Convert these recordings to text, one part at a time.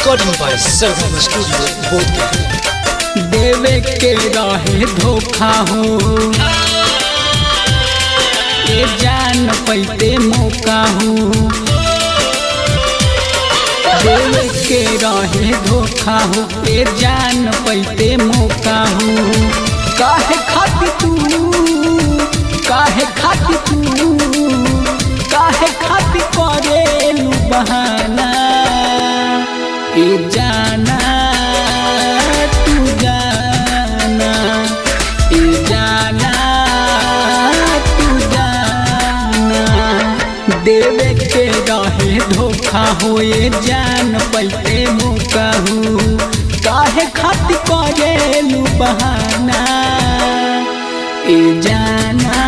Recording by Sargama Studio, Bodh Gaya. देवे के रहे धोखा हो, ये जान पैते मौका हो। देवे के रहे धोखा हो, ये जान पैते मौका हो। काहे खाती तू, काहे खाती तू, काहे खाती करेलू बहाना। ए जाना तू जाना, ए जाना तू जाना। देवे के रहे धोखा हो, ये जान पैते मौका हो। काहे खाती करेलू बहाना। ए जाना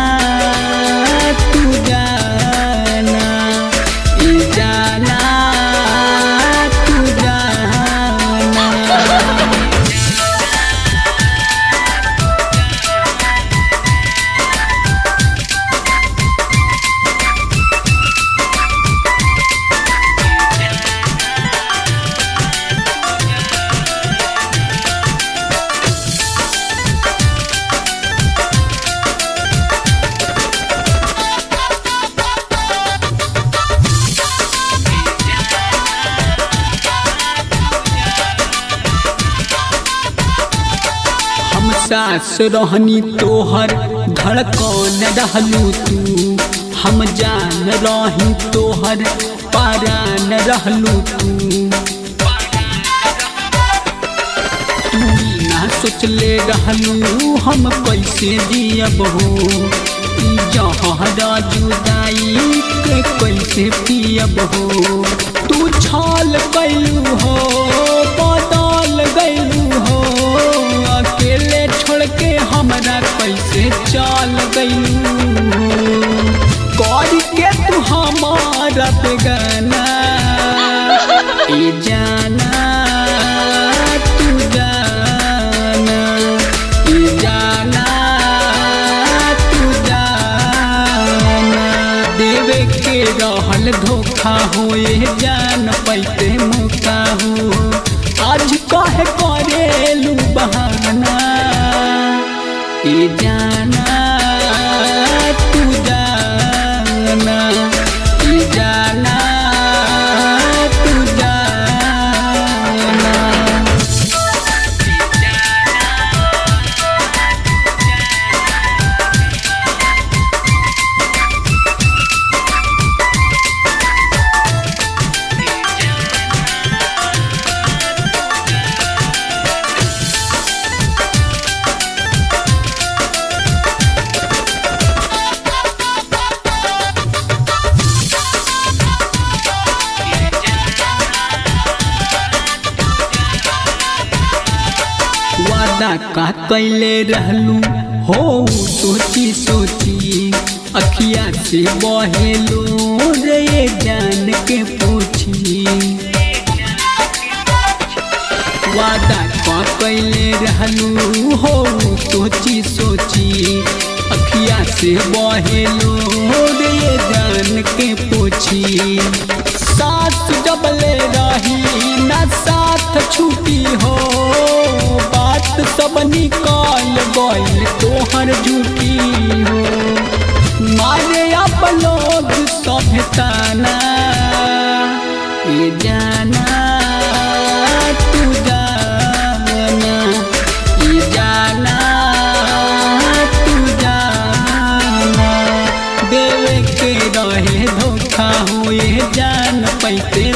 तू जाना, ए जाना तू जाना। हम सास रहनी तोहर धड़कन रहलू तू, हम जान रही तोहर पारान रहलू तू। तू ई ना सोचले रहलू हम कैसे जियब हो, ई जहरा जुदाई के कैसे पियब हो। तू छल कैलू हो, बदल गैलू हो, अकेले छोड़ के हमरा कैसे चल गैलू हो। कर के तू हमारा बेगाना, ए जाना तू जाना, ए जाना तू जाना। देवे के रहल धोखा हो, ये जान पैते मौका हो। आज कहे करेलू बहाना। ए जाना तू जाना, ए जाना तू जाना। वादा का कैले रहलू हो, सोची सोची अखिया से बहेलू रे जान के पूछी। वादा का कैले रहलू हो, सोची सोची अखिया से बहेलू रे जान के पूछी। साथ जबले रही ना साथ छुटी हो, बात सब निकाल गइल तोहर झूठी हो। मारे अब लोग सब ताना, ए जाना तू जाना, ए जाना तू जाना। देवे के रहे धोखा हो, ये जान पैते